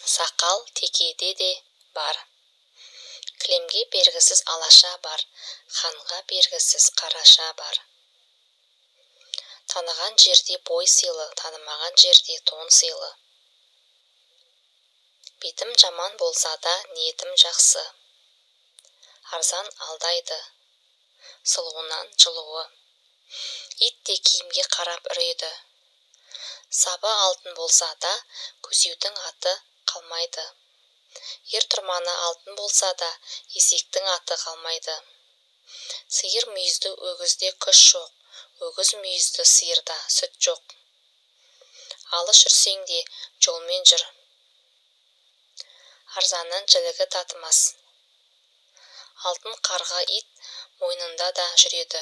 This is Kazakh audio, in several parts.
Сақал текеде де бар. Кілемге бергісіз алаша бар, ханға бергісіз қараша бар. Таныған жерде бой сыйлы, танымаған жерде тон сыйлы. Бетім жаман болса да, ниетім жақсы. Арзан алдайды, сұлуынан жылуы. Ит те киімге қарап үреді. Сабы алтын болса да, көсеудің аты қалмайды. Ер-тұрманы алтын болса да, есектің аты қалмайды. Сиыр мүйізді өгізде күш жоқ, өгіз мүйізді сиырда сүт жоқ. Алыс жүрсең де жолмен жүр. Арзанның жілігі татымас. Алтын қарға ит мойнында да жүреді.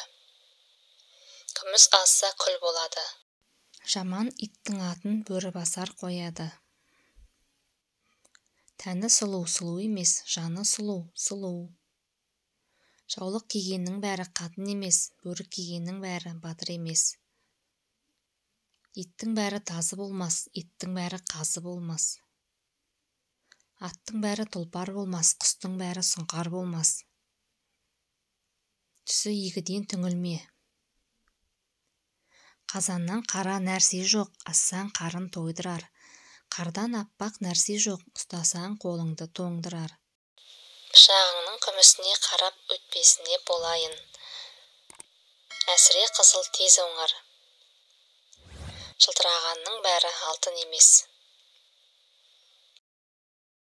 Күміс азса күл болады. Жаман иттің атын Бөрібасар қояды. Тәні сұлу сұлу емес, жаны сұлу сұлу. Жаулық кигеннің бәрі қатын емес, бөрік кигеннің бәрі батыр емес. Иттің бәрі тазы болмас, иттің бәрі қазы болмас. Аттың бәрі тұлпар болмас, құстың бәрі сұңқар болмас. Түсі екіден түңілме. Қазаннан қара нәрсе жоқ, ассаң қарын тойдырар. Қардан аппақ нәрсе жоқ, ұстасаң қолыңды тоңдырар. Пышағыңның күмісіне қарап өтпесіне болайын. Әсіре қызыл тез оңар. Жылтырағанның бәрі алтын емес.